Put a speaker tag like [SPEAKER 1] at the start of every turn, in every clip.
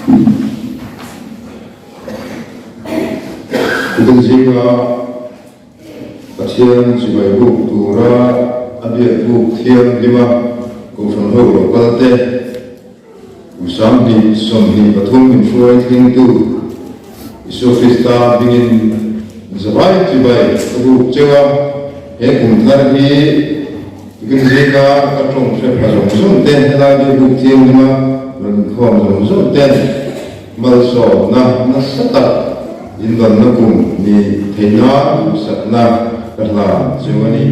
[SPEAKER 1] Tukin zinga Pathian chibai buk tura a biak buk thianghlima Kohhran ho lo kal te, Kum 2023 min hruai thlengtu Isua Krista hmingin zavai chibai ka buk cheu a, he kum thar hi tukin zinga ka tawng hre pha zawng zawng te, helai biak buk thianghlima rawn inkhawm zawng zawng ten malsawmna nasa tak indawnna kum ni thei nan duhsakna ka hlan cheu a ni.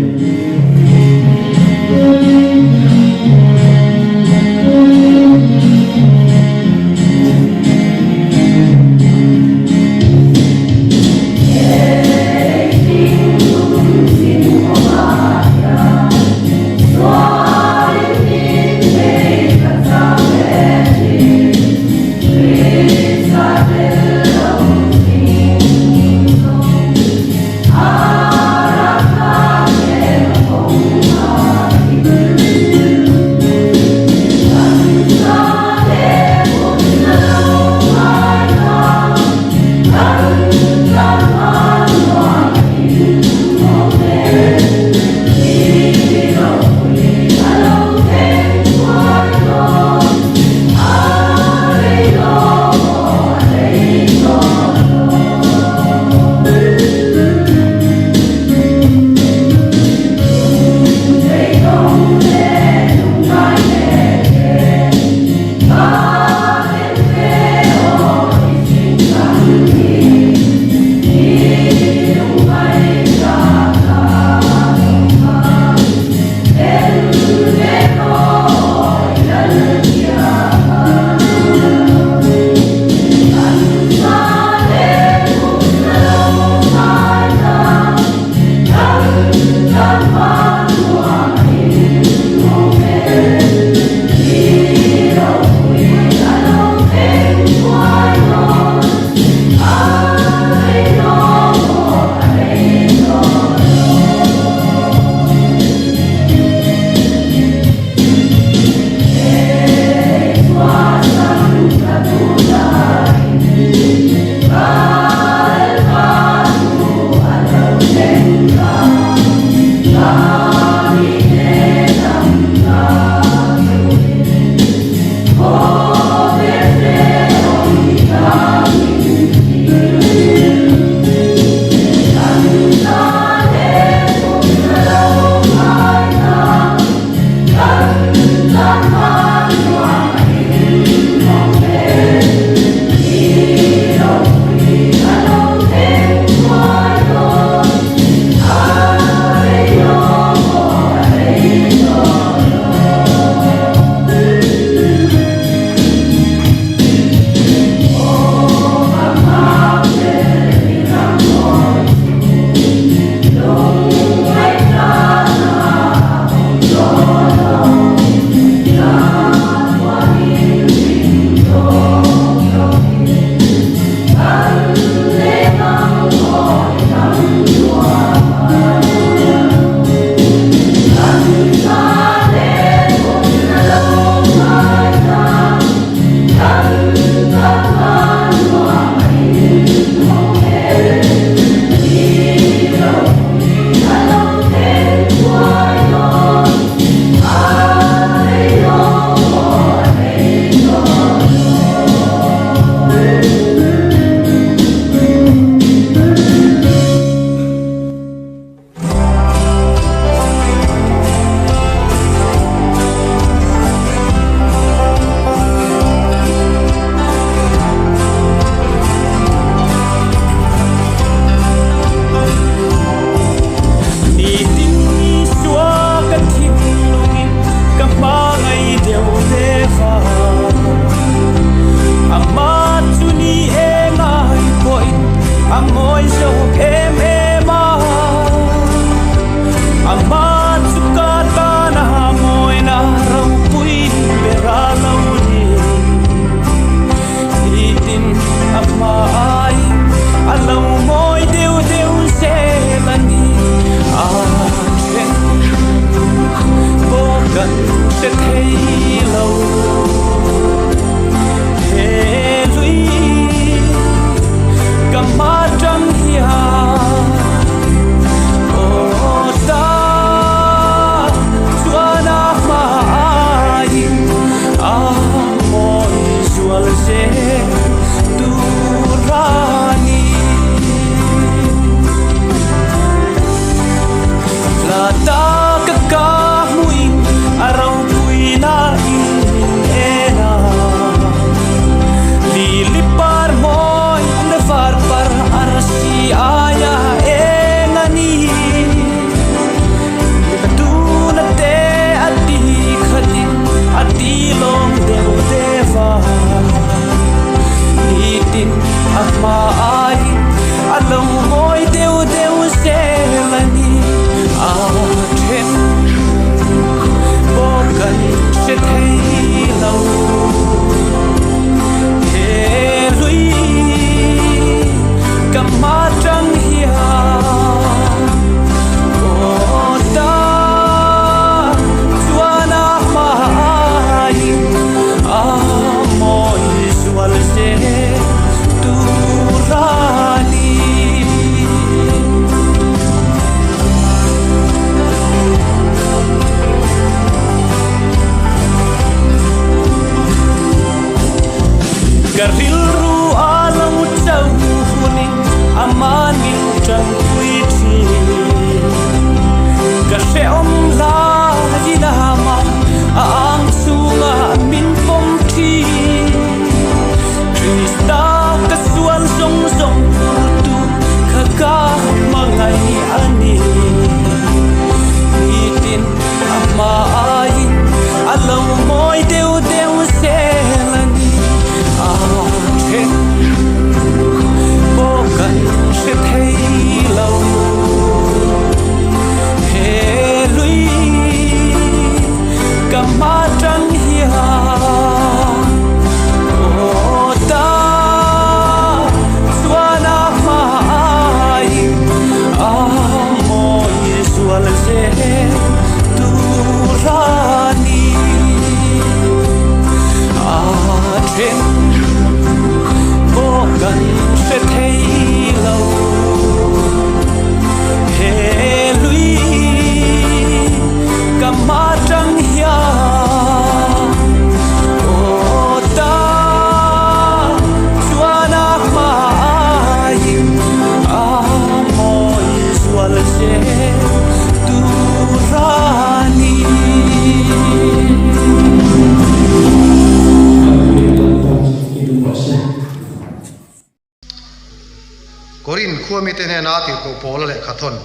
[SPEAKER 2] khua mite hnena tirhkoh Paula lehkha thawn.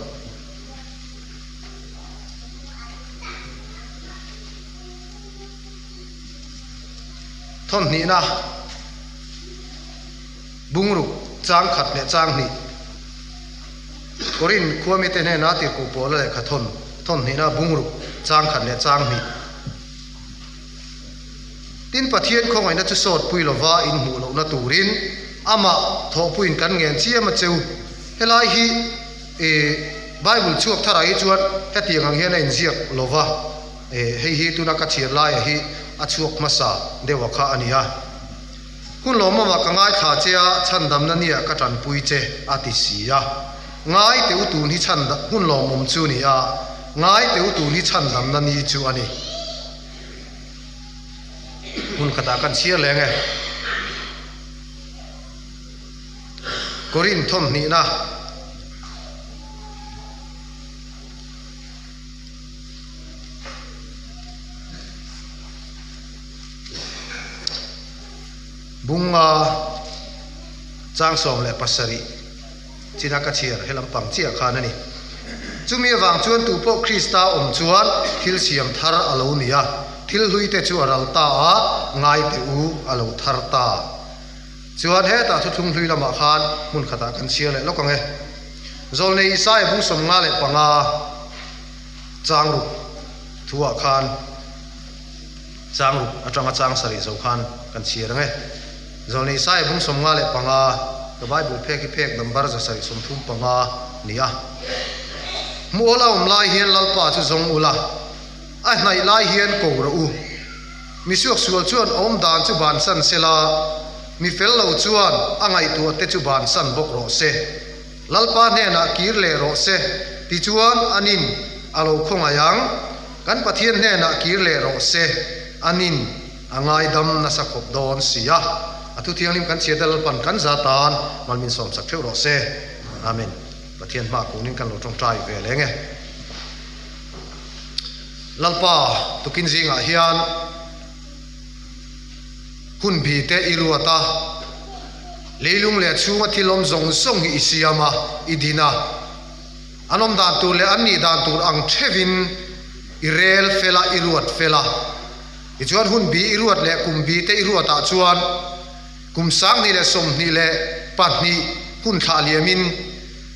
[SPEAKER 2] Thawn hnihna, Bungruk chang khat leh chang hnih. Korin khua mite hnena tirhkoh Paula lehkha thawn, thawn hnihna, Bungruk chang khat leh chang hnih. Tin, Pathian khawngaihna chu sawt pui lova in hmuh lohna turin amah thawhpuiin kan ngen chiam a cheu. Helai hi Bible chhuak tharah hi chuan hetiang ang hian a inziak lova, hei hi tuna ka chhiar laia hi a chhuak hmasa deuha kha a ni a. Hun lawmawmah ka ngaithla che a, chhandamna nia ka tanpui che a ti si a. Ngai teh u tun hi chhan hun lawmawm chu ni a, ngai teh u tun hi chhandamna ni chu a ni. Hmun khatah kan chhiar leng e. Korin thawmhnihna. Bunga chang 17. China ka chhiar he lampang chiah khan a ni. Chumi avang chuan tupawh Krista awm chuan thil siam thar a lo ni a, thil hlui te chu a ral ta a, ngai teh u a lo thar ta. Chuan hetah thuthlung hlui lamah khan hmun khatah kan chhiar leh lawk ang e. Zawlnei Isaia bung 55 chang ruk thuah khan chang ruk atanga chang sarih zo khan kan chhiar ang e. Zawlnei Isaia bung 55, ka Bible phek hi phek number 735 ni a. Hmuh awl a awm lai hian Lalpa chu zawng ula, a hnaih lai hian ko rawh u. Mi suaksual chuan a awm dan chu bansan sela, mi fel lo chuan a ngaihtuah te chu bansan bawk rawh se. Lalpa hnenah kir leh rawh se, tichuan anin a lo khawngaih ang. Kan Pathian hnenah kir leh rawh se, anin a ngaidam nasa khawp dawn si a. A thu thianghlim kan chhiat a Lalpan kan za tan mal min sawmsak theuh rawh se. Amen. Pathian hma kunin kan lo tawngtai ve leng e. Lalpa, tukin zingah hian hun bi te i ruat a, leilung leh chhunga thil awm zawng zawng hi i siam a, i din a. An awm dan tur leh an nih dan tur ang theuhin i rel fel a, i ruat fel a. Tichuan hun bi i ruat leh kum bi te i ruatah chuan kum 2022 hun thlah liamin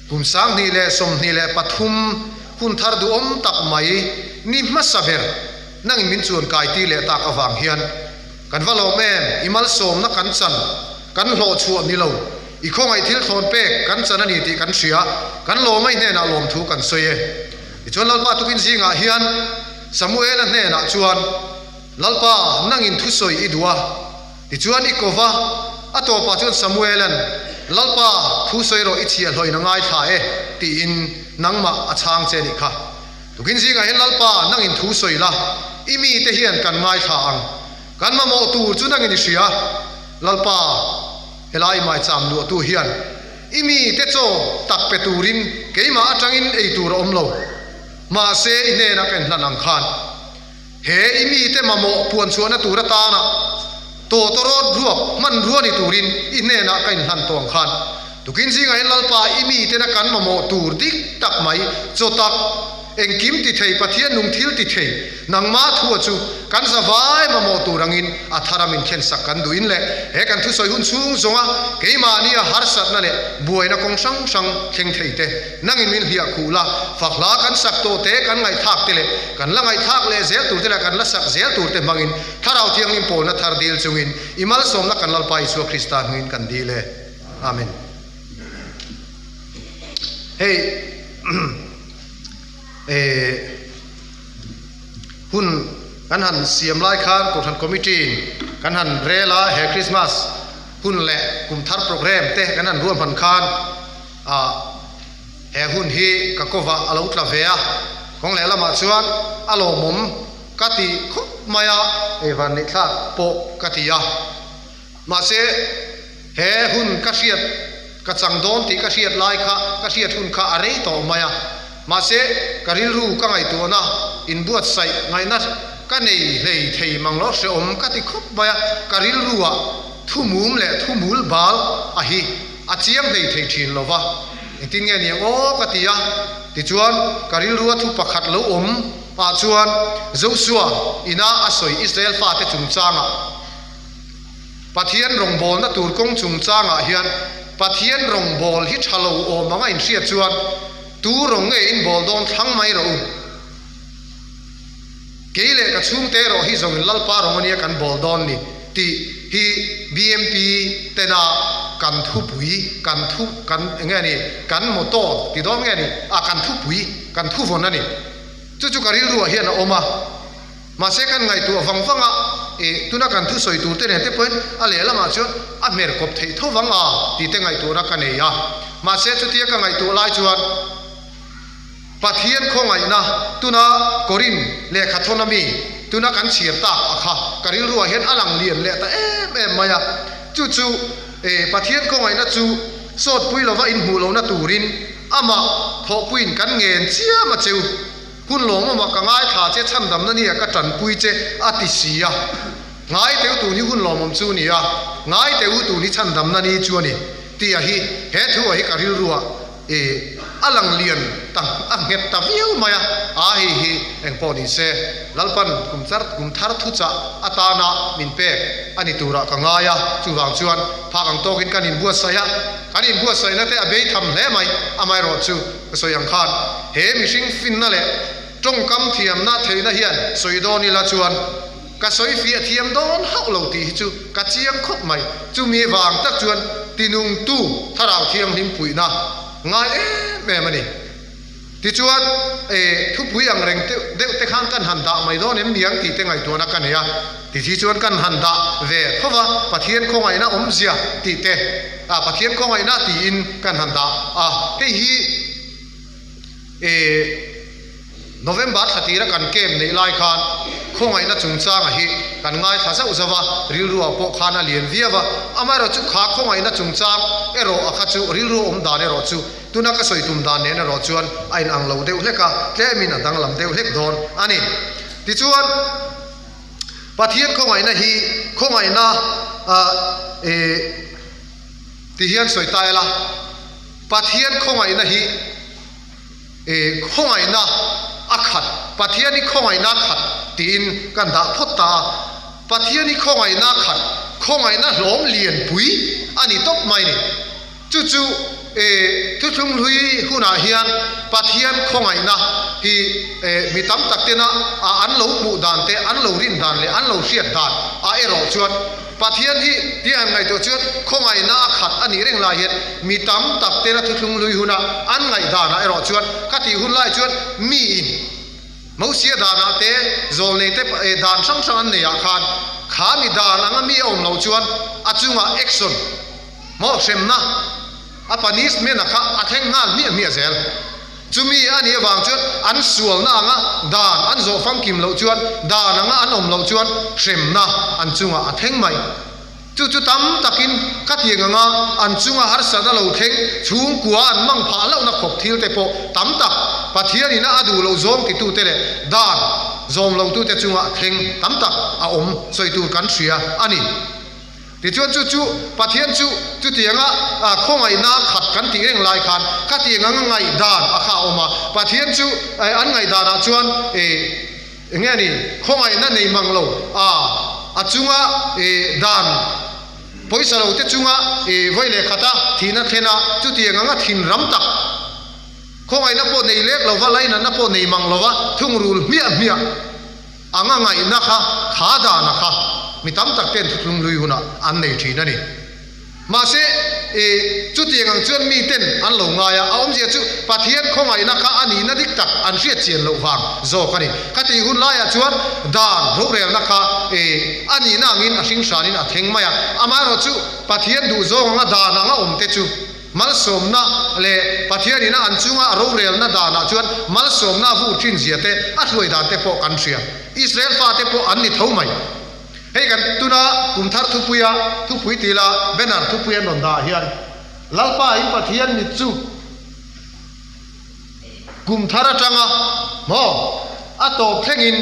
[SPEAKER 2] kum 2023 hun thar duhawm tak mai ni hmasa ber nangin min chuan kai tir leh tak avang hian kan va lawm em? I malsawmna kan chan, kan hlawh chhuah ni lo, i khawngaih thil thlawn pek kan chan a ni tih kan hria, kan lawm a i hnenah lawmthu kan sawi e. Tichuan Lalpa tukin zingah hian Samuela hnenah chuan, Lalpa, nangin thusawi i duh a. Tichuan i ko va, a tawpah chuan Samuela'n, Lalpa, thu sawi rawh i chhiahhlawin a ngaithla e, tiin nangmah a chhang che nih kha. Tukin zingah hian Lalpa, nangin thu sawi la, i mite hian kan ngaithla ang. Kan mamawh tur chu nangin i hria. Lalpa, helai maicham luahtu hian i mite chaw tak pe turin keimah atangin ei tur a awm lo. Mahse i hnenah ka inhlan ang khan. He i mite mamawh puan chhuahna tur atana tawtawrawt ruak hmanrua ni turin i hnenah ka inhlan tawh ang khan tukin zingah hian Lalpa i mitena kan mamawh tur dik tak mai chaw tak engkim ti thei Pathian nung thil ti thei nangmah thua chu kan zavai mamawh tur angin a thar a min thlensak kan duhin leh he kan thusawi hun chhung zawnga keimahnia harsatna leh buaina kawng hrang hrang thleng thei te Nangin min hliah khuh la, fak hla kan sak tawh te, kan ngaihthlak te leh kan la ngaihthlak leh zel tur te leh kan la sak zel tur te hmangin Thlarau Thianghlim pawlna thar dil chungin i malsawmna kan Lalpa Isua Krista hmingin kan dil e. Amen. Hei eh hun kan han siam lai khan Kohhran Committee in kan han rel a, he Christmas hun leh kum thar program te kan han ruahman khan A, he hun hi ka kawvah a lo tla ve a, kawng leh lamah chuan a lawmawm ka ti khawp mai a, ei van neih thlak pawh ka ti a. Mahse, he hun ka hriat, ka chang dawn tih ka hriat lai kha, ka hriat hun kha a rei tawh mai a. Mahse, ka rilru ka ngaihtuahna, inbuatsaih ngaihna ka nei hlei thei mang lo hrehawm ka ti khawp mai a, ka rilruah thumum leh thumul bal a hi. A chiang hlei thei thin lo va. Engtin nge niang aw ka ti a, tichuan ka rilrua thu pakhat lo awm ah chuan Joshua ina a sawi Israel fate chungchangah Pathian rawngbawlna tur kawng chungchangah hian Pathian rawngbâwl hi ṭha lo awm anga inhriat chuan tu rawng nge inbâwl dawn thlang mai rawh u. Kei leh ka chhungte erawh hi zawngin Lalpa rawng ania kan bâwl dawn ni tih hi BMP tena kan thupui, kan thu, kan eng nge ni, kan motto ti dawn nge ni, ah kan thupui, kan thuvawn a ni. Chu chu ka rilruah hian a awm a. Mahse kan ngaihtuah vang vang a, ih, tuna kan thusawi tur te nen te pawhin a lehlamah chuan a hmer kawp theih tho vang a tih te ngaihtuahna ka nei a. Mahse chutia ka ngaihtuah lai chuan Pathian khawngaihna tuna Korin lehkha thawn ami tuna kan chhiar tak a kha ka rilruah hian a lang lian leh ta em em mai a. Chu chu, ih, Pathian khawngaihna chu sawtpui lova inhmuh lohna turin amah thawhpuiin kan ngen chiam a cheu. Hun lawmawmah ka ngaithla che, chhandamna nia ka tanpui che, a ti si a. Ngai teu tun hi hun lawmawm chu ni a, ngai teu tun hi chhandamna ni chu a ni, tih a hi he thu a hi ka rilruah i a lang lian ta a nghet ta viau mai a, a hei hi engpawh ni se, Lalpan kum char kum thar thuchah atana min pek a ni turah ka ngai a, chuvang chuan phak ang tawkin kan inbuatsaih a, kan inbuatsaihna te a bei tham hle mai, amaherawh chu Ka sawi ang khan he mihring finna leh tawngkam thiamna theihna hian sawi dawn ila chuan ka sawi fiah thiam dawn hauh lo tih hi chu ka chiang khawp mai. Chumi vang tak chuan tinungtu Thlarau Thianghlim puihna ngai em em a ni. Tichuan e thupui ang reng deuh te khan kan han dah mai dawn em niang tih te ngaihtuahna ka nei a. Tithi chuan kan han dah ve tho va, Pathian khawngaihna awmzia tih te. A Pathian khawngaihna tiin kan han dah a, hei hi e November thla tira kan camp neih lai khan khawngaihna chungchanga hi kan ngaithla zauh zauh a, rilruah pawh khan a lian viau a, amaherawh chu kha khawngaihna chungchang erawh a kha chu rilru awm dan erawh chu tuna ka sawi tum dan nen erawh chuan a inang lo deuh hlek a, tlemin a danglam deuh hlek dawn a ni. Tichuan. Pathian khawngaihna hi khawngaihna e ti hian sawi ta ila, Pathian khawngaihna hi e khawngaihna a khat, Pathian hi khawngaihna a khat tiin kan dah phawt ta a, Pathian hi khawngaihna a khat, khawngaihna hlawm lianpui a ni tawp mai ni. Chu chu e thuthlung hlui hunah hian Pathian khawngaihna hi e mi tam tak tena a an lo hmuh dan te, an lo rin dan leh an lo hriat dan ah erawh chuan Pathian hi tia han ngaihtuah chuan khawngaihna a khat a nih reng lai hian mi tam tak tena thuthlung hlui huna an ngaihdan ah erawh chuan khatih hun lai chuan miin Mosia danah te zawlnei te dan hrang hrang an nei ah khan kha mi dan anga mi a awm loh chuan a chungah action Maw hremna a punishment a kha a thleng nghal hmiah hmiah zel. Chumi a nih avang chuan an sualna anga dan an zawh famkim loh chuan dan anga an awm loh chuan hremna an chungah a thleng mai. Chu chu tam takin khatiang anga an chunga harsatna lo thleng chhungkua an mang phah hlauhna khawp thil te pawh tam tak Pathian ina a duh loh zawng titute leh dan zawm lotute chunga thleng tam tak a awm sawi tur kan hria a ni. Tichuan chu chu Pathian chu chutianga khawngaihna khat kan tih reng lai khan khatiang anga ngaihdan a kha a awm a. Pathian chu an ngaihdanah chuan eng nge ni khawngaihna nei mang lo a a chunga dan pawisa lo te chunga vawi leh khata thihna thlen a chutiang anga thinram tak khawngaihna pawh nei lek lova lainatna pawh nei mang lova thungrul hmiah hmiah Anga ngaihna kha kha dana kha mi tam tak ten thuthlung hlui hunah an nei thin a ni. Mahse, i chutiang ang chuan mi ten an lo ngai a, a awmzia chu Pathian khawngaihna kha a nihna dik tak an hriat chian loh vang zawk a ni. Khatih hun laiah chuan dan rorelna kha i a nihna angin a hring hranin a thleng mai a, amaherawhchu Pathian duhzawng anga dan anga awm te chu, Malsawmna leh Pathianina an chunga a rorelna danah chuan malsawmna a vur thin zia te, a hruai dan te pawh kan hria. Israel fate pawh an ni tho mai. Hei kan tuna kum thar thupuia thupui ti la banner thupui an rawn dah hian Lalpa in Pathian mit chu kum thar atanga maw a tawp thlengin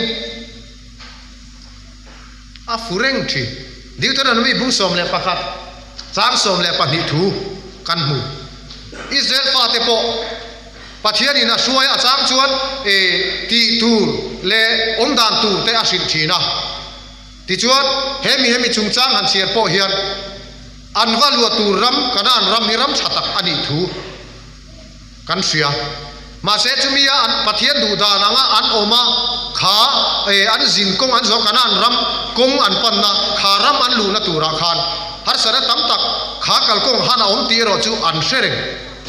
[SPEAKER 2] A fu reng thin. Deuteronomy bung 11 chang 12 thu kan hmu. Israel fate pawh Pathianin a hruai a chang chuan e tih tur leh awm dan tur te a hrilh thin a. Tichuan, he mi hemi chungchang han chhiar pawh hian an va luah tur ram Kanaan ram hi ram tha tak a nih thu kan hria. Mahse, chumia an Pathian duh dan anga an awm a, kha e an zin kawng an zawh Kanaan ram kawng an panna kha ram an luhna turah khan harsatna tam tak kha kalkawng han a awm tih erawh chu an hre reng.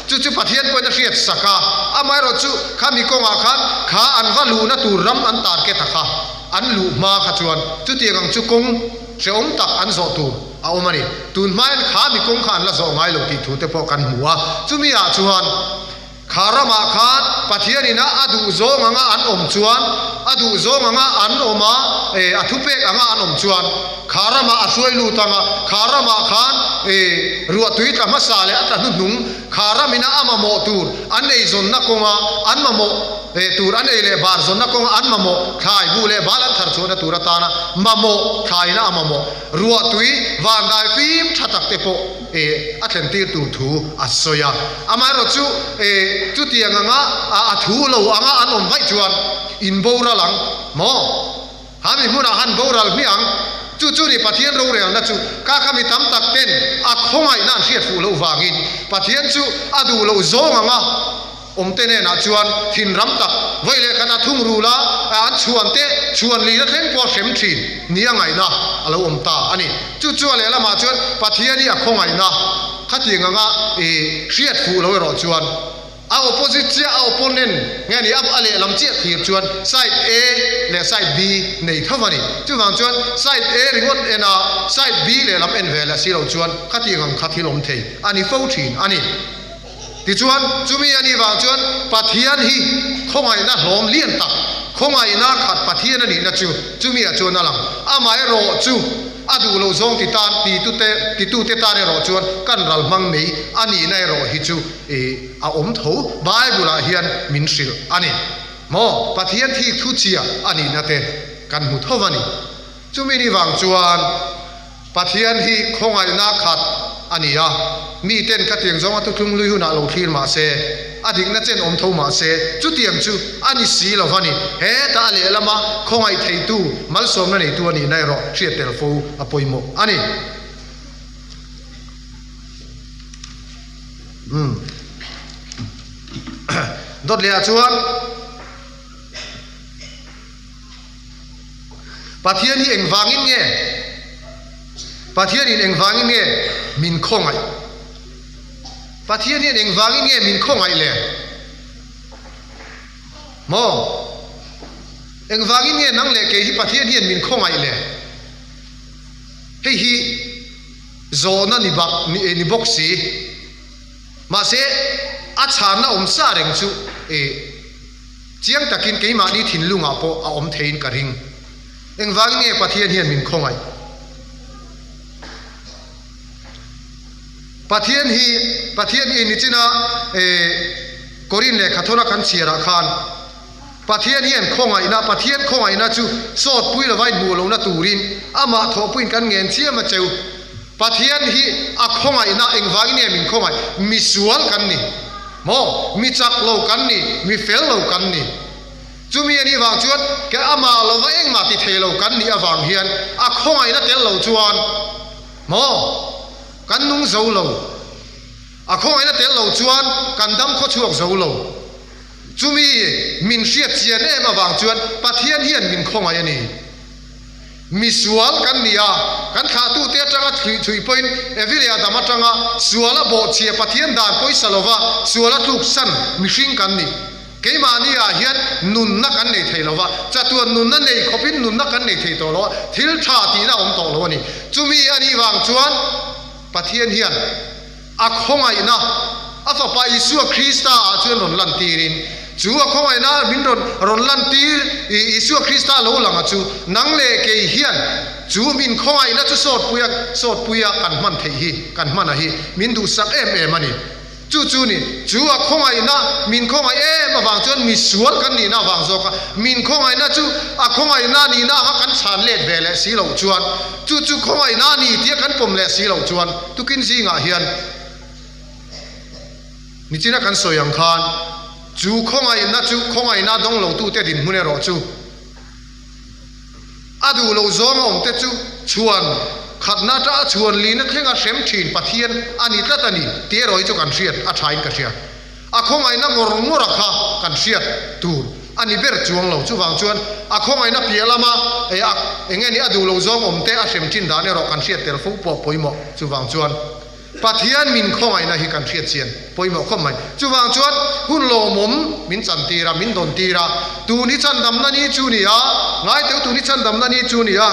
[SPEAKER 2] Chu chu Pathian pawhin a hriat sak a, amaherawhchu khami kawngah khan kha an va luhna tur ram an target a kha an luh hma kha chuan chutiang ang chu kawng hrehawm tak an zawh tur a awm a ni. Tun hmain kha mi kawng kha an la zawh ngai lo tih thu te pawh kan hmu a, chumi ah chuan kha ramah khan Pathianin a a duh zawng anga an awm chuan a duh zawng anga an awm a, eh a thupek anga an awm chuan Kha ramah a hruai lut ang a, kha ramah khan i ruahtui tla hmasa leh a tla hnuhnung, kha ramina a mamawh tur an eizawnna kawnga an mamawh tur an ei leh bar zawnna kawnga an mamawh thlai buh leh bal an thar chhuahna tur atana mamawh thlaina a mamawh ruahtui vandai fim tha tak te pawh a thlen tir tur thu a sawi a. Amaherawhchu chutiang anga a thu lo anga an awm vaih chuan in boral ang maw? Ha mi hmunah han boral hmiah ang. Chu chu ni Pathian rorelna chu ka kha mi tam tak ten a khawngaihna an hriat fuh loh vangin Pathian chu a duh loh zawng anga awm te hnenah chuan thinram tak vawi leh khat a thung rul a, an chhuan te chhuan lihna thleng pawh a hrem thin ni a ngaihna a lo awm ta a ni. Chu chu a lehlamah chuan Pathian hi a khawngaihna khatiang anga i hriat fuh loh erawh chuan A opposite chiah a opponent nge ni a a lehlam chiah thlir chuan side A leh side B nei tho a ni. Chuvang chuan side A ringawt en a side B lehlam en ve leh si lo chuan khatiang ang kha thil awm thei a ni fo thin a ni. Tichuan chumi a nih vang chuan Pathian hi khawngaihna hlawm lian tak, khawngaihna khat Pathian a nihna chu chumi ah chuan a lang. Amaherawh chu A duh loh zawng ti tan titute titute tan erawh chuan kan ral hmang mai a nihna erawh hi chu ih a awm tho. Bible ah hian min hrilh a ni. Maw? Pathian thik thu chia a nihna te kan hmu tho a ni. Chumi ni vang chuan Pathian hi khawngaihna khat a ni a, miten khatiang zawnga thuthlung lui hunah lo thlir mah se, A dikna chen awm tho mah se, chutiang chu a ni si lo va ni. Heta a lehlama khawngaih theitu, malsawmna neitu a nihna erawh hriat tel fo a pawimawh a ni. Umm. Dawt lehah chuan Pathian hi engvangin nge Pathianin engvangin nge min khawngaih? Pathian hian engvangin nge min khawngaih le? Maw? Engvangin nge nang leh kei hi Pathian hian min khawngaih le? Hei hi zawhna ni bak ni bawk si. Mahse, a chhanna awm sa reng chu e chiang takin keimahni thinlungah pawh a awm theiin ka ring. Engvangin nge Pathian hian min khawngaih? Pathian hi Pathian hi nichina Korin lehkha thawna kan chhiarah khan Pathian hian khawngaihna Pathian khawngaihna chu sawtpui lova inhmuh lohna turin amah thawhpuiin kan ngen chiam a cheu. Pathian hi a khawngaihna engvangin nge min khawngaih? Mi sual kan ni maw? Mi chak lo kan ni, mi fel lo kan ni. Chumi a nih vang chuan ke amah lova engmah ti thei lo kan nih avang hian a khawngaihna tel lo chuan Maw? Kan nung zo lo. A khawngaihna tel lo chuan kan dam khaw chhuak zo lo. Chumi min hriat chian em avang chuan Pathian hian min khawngaih a ni. Misual kan ni a, kan thlahtute atanga chhuih chhuih pawhin Evi leh Adam atanga suala bawhchhia Pathian dan pawisa lova suala tluksan mihring kan ni. Keimahni ah hian nunna kan nei thei lo va, chatuan nunna nei khawpin nunna kan nei thei tawh lo a, thil tha tihna a awm tawh lo a ni. Chumi a nih vang chuan Pathian hian a khawngaihna a Fapa Isua Krista ah chuan rawn lantirin, chu a khawngaihna min rawn rawn lantir Isua Krista lo lang a chu nang leh kei hian chu min khawngaihna chu sawtpuia sawtpuia kan hman theih hi kan hman a hi min duhsak em em a ni. Chu chu ni, chu a khawngaihna, min khawngaih em avang chuan mi sual kan nihna avang zawk a, min khawngaihna chu a khawngaihna nihna anga kan chhan let ve leh si loh chuan, chu chu khawngaihna a ni tia kan pawm leh si loh chuan tukin zingah hian Nichina kan sawi ang khan chu khawngaihna chu khawngaihna dawng lotute dinhmun erawh chu a duh loh zawng a awmte chu chhuan khatna atanga a chhuan lihna thlenga hrem thin Pathian a ni tlat a ni tih erawh hi chu kan hriat a thain ka hria. A khawngaihna ngawr ngawra kha kan hriat tur a ni ber chuang lo. Chuvang chuan a khawngaihna piah lama e a eng nge ni a duh loh zawng awmte a hrem thin dan erawh kan hriat tel fo pawh pawimawh. Chuvang chuan Pathian min khawngaihna hi kan hriat chian pawimawh khawp mai. Chuvang chuan hun lawmawm min chantir a, min dawntir a, tun hi chhandamna ni chu ni a, ngai teu tun hi chhandamna ni chu ni a,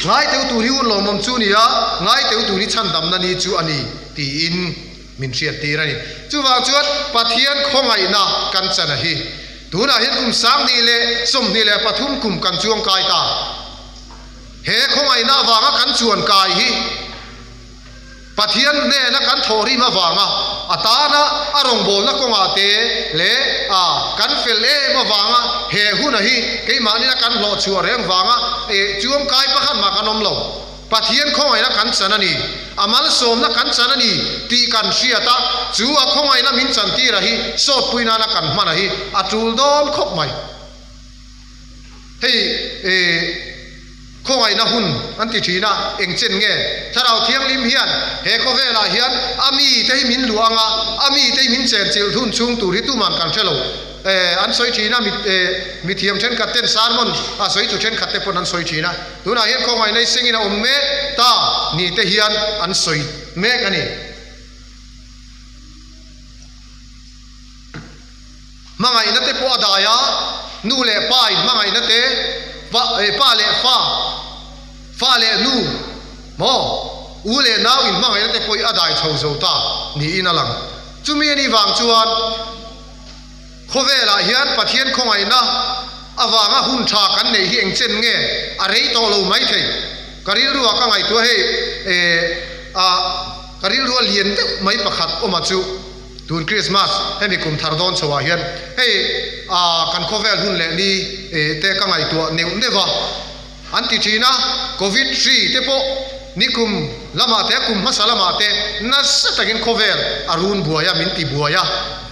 [SPEAKER 2] ngai teu tun hi hun lawmawm chu ni a, ngai teu tun hi chhandamna ni chu a ni tiin min hriattir a ni. Chuvang chuan Pathian khawngaihna kan chan a hi. Tunah hian kum 2023 kum kan chuangkai ta. He khawngaihna avanga kan chuan kai hi Pathian hnena kan thawhrim avanga a tana a rawngbawlna kawngah te leh a kan fel em avanga he huna hi keimahni kan hlawh chhuah reng vanga eh chuang kai pakhat mah kan awm lo. Pathian khawngaihna kan chan a ni, a malsawmna kan chan a ni tih kan hriat a, chu a khawngaihna min chantira hi sawtpui nana kan hman a hi a tul dawn khawp mai. Hei eh khawngaihna hun an ti thin a, eng chen nge? Thlarau Thianghlim hian he khawvelah hian a mite hi min luah ang a, a mite hi min chenchilh hun chhung tur hi tuman kan hre lo. Eh an sawi thin a, mi eh mithiam thenkhat ten sermon a sawi tu thenkhat te pawn an sawi thin a, tunah hian khawngaihna hi sengin a awm mek ta ni te hian an sawi mek a ni. Hmangaihna te pawh a dai a, nu leh pa in hmangaihna te, pa eh pa leh fa, fa leh nu maw, u leh nau in hmangaihna te pawh hi a dai chho zo ta niin a lang. Chumi a nih vang chuan khawvelah hian Pathian khawngaihna avanga hun tha kan neih hi eng chen nge a rei tawh lo mai thei. Ka rilruah ka ngaihtuah hei eh a ka rilrua lian deuh mai pakhat awma chu. Tun Krismas hemi kum thar dawn chhoah hian hei ah kan khawvel hun leh ni te ka ngaihtuah neuh neuh a, an ti thin a, Covid hri te pawh nikum lamah te kum hmasa lamah te nasa takin khawvel a run buai a, min ti buai a,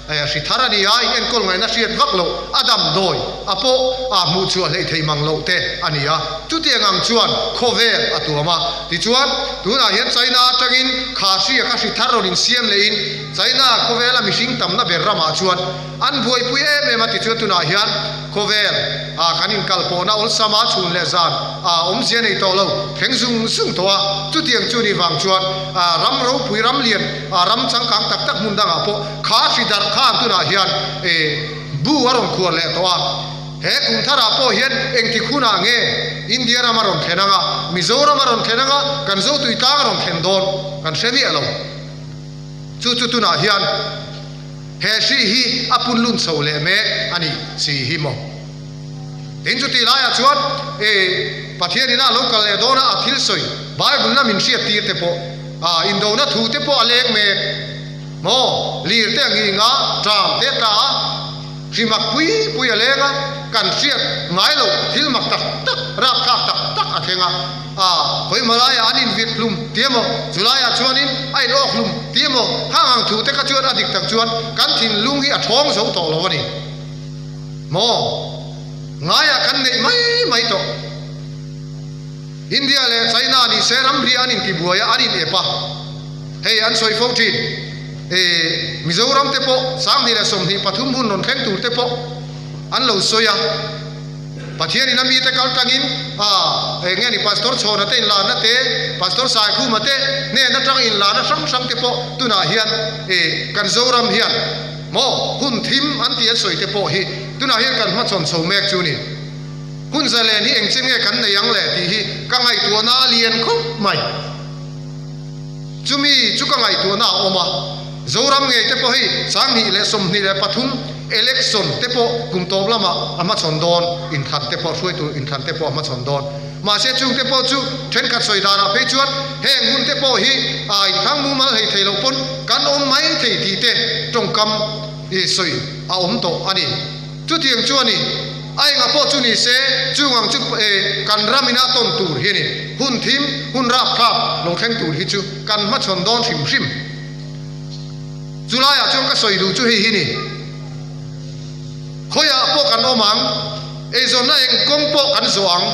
[SPEAKER 2] hri thar a ni a, in enkawl ngaihna hriat vak loh a damdawi a pawh ah hmuh chhuah hleih thei mang loh te a ni a, chutiang ang chuan khawvel a tuam a. Tichuan, tunah hian China atangin kha hria kha hri thar rawn insiam lehin China khawvela mihring tamna ber ramah chuan an buaipui em em a tichuan tunah hian khawvel ah kan inkal pawhna awlsam a chhun leh zan ah awmzia nei tawh lo thleng zung zung tawh a, chutiang chu ni vang chuan ram ropui ram lian ram changkang tak tak hmun dangah pawh kha hri darh khan tunah hian bu a rawn khuar leh tawh a. He kum tharah pawh hian engtik hunah nge India ram a rawn thlen anga, Mizoram a rawn thlen anga, kan Zotui tlang a rawn thlen dawn kan hre miah lo. Chu chu tunah hian he hri hi a pun lun chho leh mek a nih si hi maw? Tin chuti laiah chuan e Pathian ina a lo kal leh dawn a, a thil sawi Bible na min hriat tir te pawh a indona thu te pawh a leng mek maw? Lir te a nging a, ṭam te a tla a. Hri mak pui pui a leng a, kan hriat ngai loh thil mak tak tak, rapthlak tak tak a thleng a. A, khawi hmalaiah an invit hlum ti emaw, chulaiah chuanin a in awk hlum ti emaw, hang ang thu te kha chuan a dik tak chuan kan thinlung hi a thawng zo tawh lo a ni maw? Ngaiah kan neih mai mai tawh. India leh China ni se ramri an intibuai a, an in ep a, hei an sawi fo thin. E, Mizoram te pawh 2023 hun rawn thleng tur te pawh an lo sawi a, Pathian in a mite kal tangin a, eng nge ni Pastor Chhawna te inlarna te, Pastor Saikhuma te hnen atang inlarna hrang hrang te pawh tunah hian e, kan Zoram hian maw hun thim an tih an sawi te pawh hi tunah hian kan hmachhawn chho mek chu ni. Hun zalen hi engche nge kan nei ang le tih hi ka ngaihtuahna a lian khawp mai. Chumi chu ka ngaihtuahna a awm a, Zoram ngei te pawh hei 2023 election te pawh kum tawp lamah a hmachhawn dawn, inthlan te pawh hruaitu inthlan te pawh a hmachhawn dawn. Mahse chung te pawh chu thenkhat sawi danah phei chuan heng hun te pawh hi a inthlang mumal hlei thei loh pawn kan awm mai thei tih te tawngkam sawi a awm tawh a ni. Chutiang chu a ni. A engah pawh chu ni se, chung ang chu e kan ram ina tawn tur hi a ni. Hun thim, hun rapthlak lo thleng tur hi chu kan hmachhawn dawn hrim hrim. Chulaiah chuan ka sawi duh chu hei hi ni. Khawiah pawh kan awm ang, eizawnna eng kawng pawh kan zawh ang,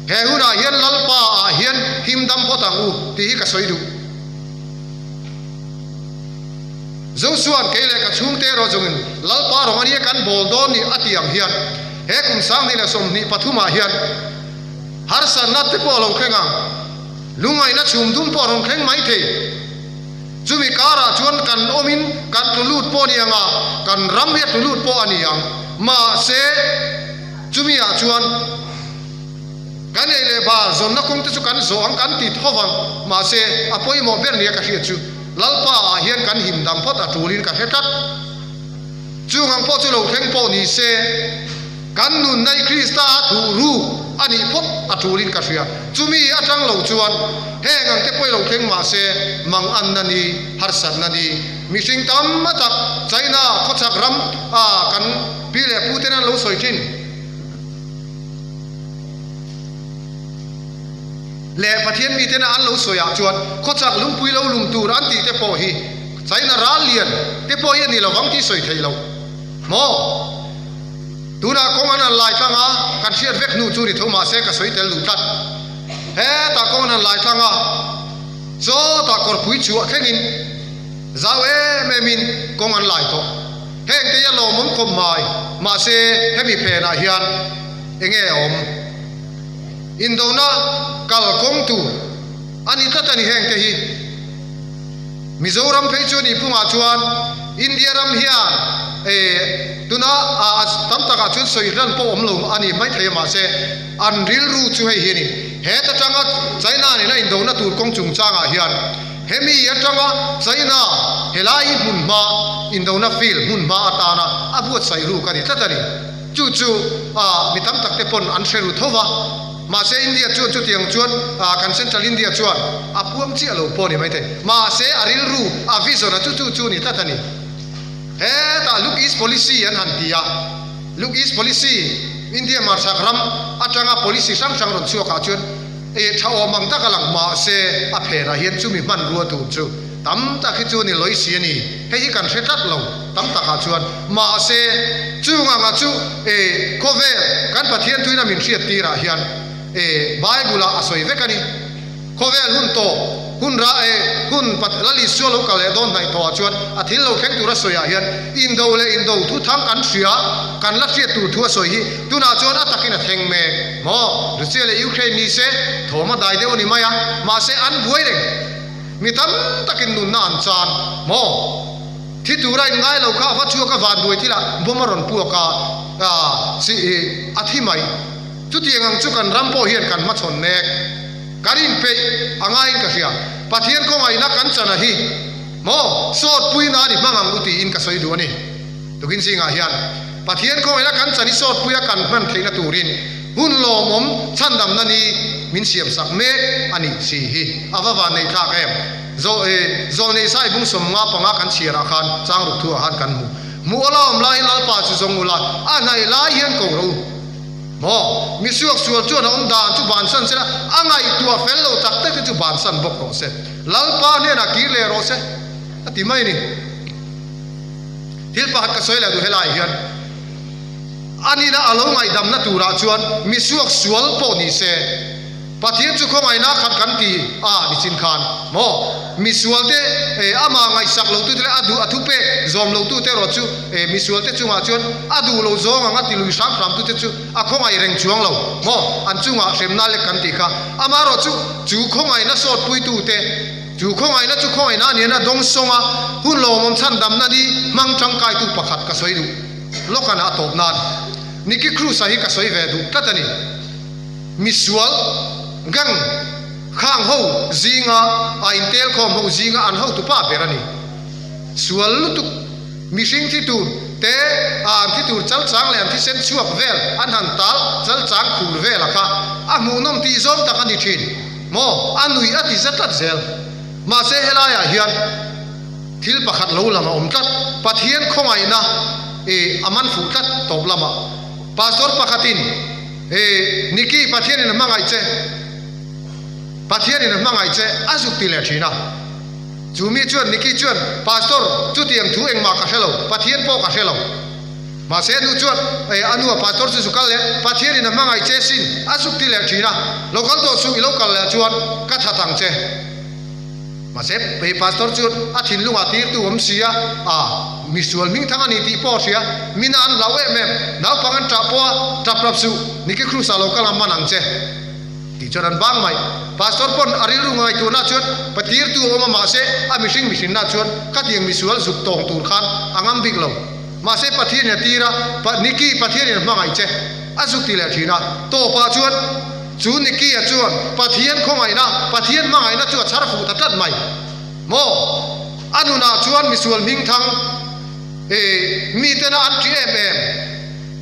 [SPEAKER 2] he hunah hian Lalpa ah hian him dam phawt ang u tih hi ka sawi duh. Josua'n kei leh ka chhungte erawh chungin Lalpa rawng a nia kan bawl dawn ni a tih ang hian he kum 2023 ah hian harsatna te pawh a lo thleng ang, lungngaihna chhum dum pawh a rawn thleng mai thei. Chumi karah chuan kan awmin kan tlu lut pawh a ni ang a, kan ram hi a tlu lut pawh a ni ang. Mahse, chumi ah chuan kan ei leh bar zawnna kawng te chu kan zawh ang kan ti tho vang. Mahse, a pawimawh ber nia ka hriat chu Lalpa ah hian kan him dam phawt a tulin ka hre tlat. Chung ang pawh chu lo thleng pawh ni se, kan nunna i Krista a thuh ruk a nih phawt a tulin ka hria. Chumi atang lo chuan heng ang te pawh i lo thleng mah se, mang anna ni, harsatna ni, mihring tam a tak China khawchhak ram a kan pi leh pu ten an lo sawi thin. Leh Pathian miten a an lo sawi ah chuan khawchhak lungpui lo lum tur an tih te pawh hi China ral lian te pawh hi a ni lovang tih sawi theih loh maw? Tunah kawng an han lai tlang a, kan hriat vek hnu chu ni tho mahse ka sawi tel duh tlat. Hetah kawng an han lai tlang a, chawtah kawrpui chhuah thlengin zau em em in kawng an lai tawh. Heng te hi a lawmawm khawp mai, mahse hemi phenah hian enge a awm? Indona kal kawng tur a ni tlat a ni heng te hi. Mizoram phei chu nih phungah chuan India ram hian tuna tam takah chuan sawi hlan pawh awm lo a ni maithei a mahse an rilru chu hei hi a ni. Heta tanga China nena indona tur kawng chungchangah hian hemi atanga China helai hi hmunhma indona field hmunhma atana a buatsaih ruk a ni tlat a ni. Chu chu mi tam tak te pawn an hre ru tho va. Mahse India chuan chutiang chuan kan Central India chuan a puang chiah lo pawh a ni maithei. Mahse a rilru, a vision a chu chu chu a ni tlat a ni. Hetah Look East Policy an han ti a, Look East Policy India hmarchhak ram atanga policy hrang hrang rawn chhuak ah chuan eh tha awm ang tak a lang mahse a phenah hian chumi hmanrua tur chu tam tak hi chu ni lawih si a ni. Hei hi kan hre tlat lo tam takah chuan. Mahse, chung anga chu e khawvel kan Pathian tuina min hriat tirah hian e Bible-ah a sawi vek a ni. Khawvel hun tawp, hun ra e hun Pat Lal Isua lo kal leh dawn hnaih tawhah chuan a thil lo thleng tura sawiah hian indo leh indo thu thang kan hria, kan la hriat tur thu a sawi hi tunah chuan a takin a thleng mek maw? Russia leh Ukraine ni se thawm a dai deuh a ni mai a, mahse an buai reng. Mi tam takin nunna an chan maw? Thi tura in ngai lo kha a va chhuak a van buai thilah bomb a rawn puak a, chi a thi mai. Chutiang ang chu kan ram pawh hian kan hmachhawn mek. Kan inpeih a ngaiin ka hria. Pathian khawngaihna kan chana hi maw sawt puina a ni hmang ang u tiin ka sawi duh a ni. Tukin zingah hian Pathian khawngaihna kan chan hi sawt puia kan hman theihna turin hun lawmawm chhandamna ni min siamsak mek a nih si hi a va van neih thlak em. Zawlnei sai bung 55 kan chhiarah khan chang ruk thuah khan kan hmu. Hmuh a la awm laiin Lalpa chu zawng ula, a hnaih lai hian ko rawh u. Maw? Misuak sual chuan a awm dan chu bansan se la, a ngaihtuah fel lo tak tak te chu bansan bawk rawh se. Lalpa hnenah kir leh rawh se a ti mai a ni. Thil pakhat ka sawi leh duh helaiah hian anina a lo ngaihdamna turah chuan misuak sual pawh ni se, Pathian chu khawngaihna khat kan ti a ni chin khan maw? Misualte eh amah ngaihsak lotute leh a duh a thupek zawm lotute erawh chu eh misualte chungah chuan a duh lo zawng ang a ti lui hram hramtute chu a khawngaih reng chuang lo maw? An chungah hremna lek kan tih kha amaherawh chu chu khawngaihna sawtpuitute chu khawngaihna chu khawngaihna a nian a dawng sawng a hun lawmawm chhandamna ni hmang tangkaitu pakhat ka sawi duh lawk a tawp nan Nicky Cruz-a hi ka sawi ve duh tlat a ni. Misual, gang, khang ho zinga a intel khawm ho zinga an hotu pa ber a ni. Sual lutuk, mihring thi tur te a an thi tur chal chang leh an thisen chhuak vel an han tal chal chang khur vel a kha a hmuhnawm tih zawng tak a ni thin maw? A nuih a ti za tlat zel. Mahse helaiah hian thil pakhat lo lang a awm tlat, Pathian khawngaihna i a man fuh tlat tawp lamah Pastor pakhatin He Nicky Pathianin a hmangaih che, Pathianin a hmangaih che a zuk ti leh thin a. Chu mi chuan Nicky chuan, Pastor, chutiang thu engmah ka hre lo, Pathian pawh ka hre lo. Mahse nu chuan, E, a nu a pastor chu zu kal leh, Pathianin a hmangaih che sin, a zuk ti leh thin a, lo kal tawh suh i lo kal leh chuan ka that ang che. Mahse hei pastor chuan a thinlungah tirtu awm si a, a misual hmingthang a ni tih pawh a hria, mina an hlau em em, naupang an ṭah pawh a, ṭap rap suh, Nicky Cruz-ah lo kal ang man ang che. Tih chuan an bang mai. Pastor pawn a rilru ngaihtuahna chuan patirtu a awm a mahse a mihring mihrinna chuan khatiang misual zuk tawng tur khan a ngam bik lo. Mahse Pathianin a tir a, Pa Nicky Pathianin a hmangaih che a zuk ti leh thin a. Tawpah chuan chu Nicky-a chuan Pathian khawngaihna, Pathian hmangaihna chu a chhar fuh ta tlat mai maw? A nunah chuan misual hmingthang eh mitena an ṭih em em.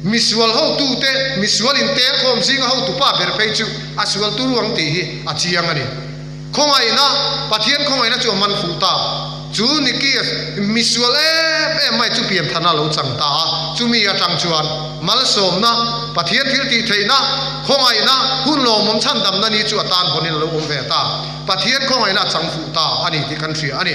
[SPEAKER 2] Misual hotute, misual intel khawm zinga hotupa ber phei chu a sual turu ang tih hi a chiang a ni. Khawngaihna, Pathian khawngaihna chu a man fuh ta. Chu Nikias, misual em em mai chu pianthana lo chang ta a, chumi atang chuan malsawmna, Pathian thil tih theihna, khawngaihna, hun lawmawm chhandamna ni chu a tan hawnin a lo awm ve ta. Pathian khawngaihna a chang fuh ta a ni tih kan hria a ni.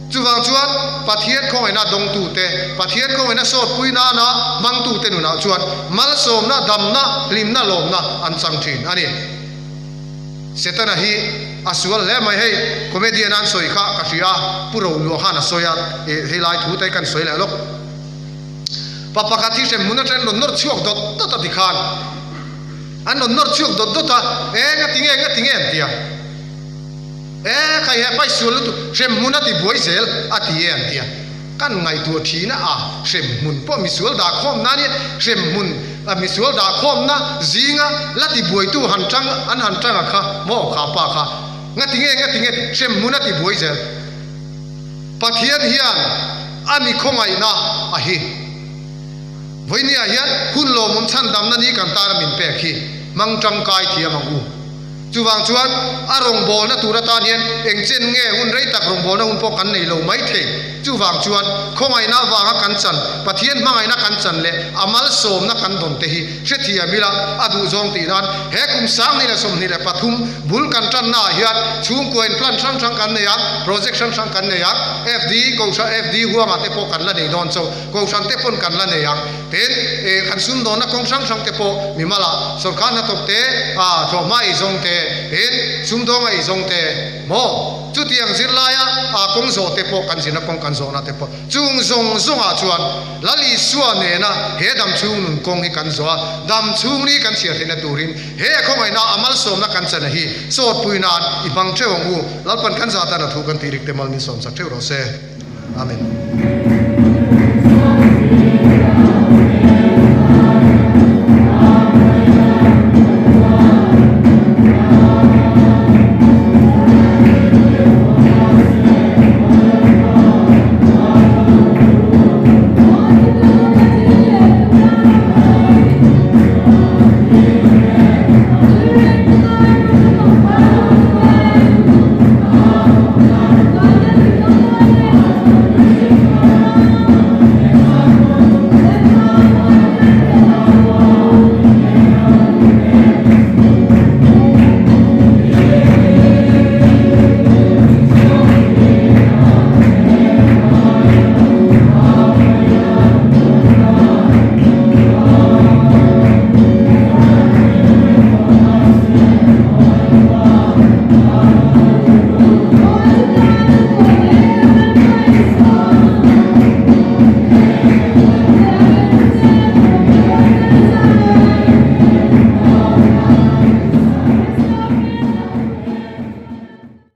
[SPEAKER 2] Chuvang chuan Pathian khawngaihna dawngtute, Pathian khawngaihna sawtpui nana hmangtute nunah chuan malsawmna, damna, hlimna, lawmna an chang thin a ni. Setana hi a sual hle mai hei, comedian an sawi kha ka hria a, Pu Roluah khan a sawi a, eh hei lai thu te kan sawi leh lawk. Pa pakhat hi hremhmun atangin rawn nawr chhuak dawt dawt a ti khan an rawn nawr chhuak dawt dawt a, eh ngatinge ngatinge an ti a. E khai he pai sual lutuk hremhmun a ti buai zel a ti e an ti a, kan ngaihtuah thin a a hremhmun pawh misual dah khawm na nia hremhmun a misual dah khawm na zinga la ti buaitu han tang an han tang a kha maw kha pa kha ngati nge ngati nge hremhmun a ti buai zel Pathian hian a mi khawngaihna a hi vawinia hian hun lawmawm chhandamna ni kan tana min pek hi hmang tangkai thiam ang u. Chuvang chuan a rawngbawlna tur atan hian eng chen nge hun rei tak rawngbawlna hun pawh kan nei lo mai thei. Chuvang chuan khawngaihna avanga kan chan, Pathian hmangaihna kan chan leh a malsawmna kan dawn te hi hrethiam ila a duhzawng tih nan he kum 2023 bul kan tanna ah hian chhungkua in plan hrang hrang kan nei a, project hrang hrang kan nei a, FD, Kohhran FD huangah te pawh kan la nei dawn chauh, Kohhran te pawn kan la nei ang. Tin, eh, kan sumdawnna kawng hrang hrang te pawh mimalah sorkar hnathawk te, ah, thlawhhma ei zawng te, tin, sumdawnga ei zawng te, maw? Chutiang zirlaia, ah, kawng zawh te pawh kan zirna kawng kan zawhna te pawh chung zawng zawngah chuan Lal Isua nena he damchhung nun kawng hi kan zawh a, damchhung ni kan chhiar theihna turin he a khawngaihna a malsawmna kan chana hi sawtpui nan i hmang theuh ang u. Lalpan kan zah tan a thu kan tih rik te mal min sawmsak theuh rawh se. Amen.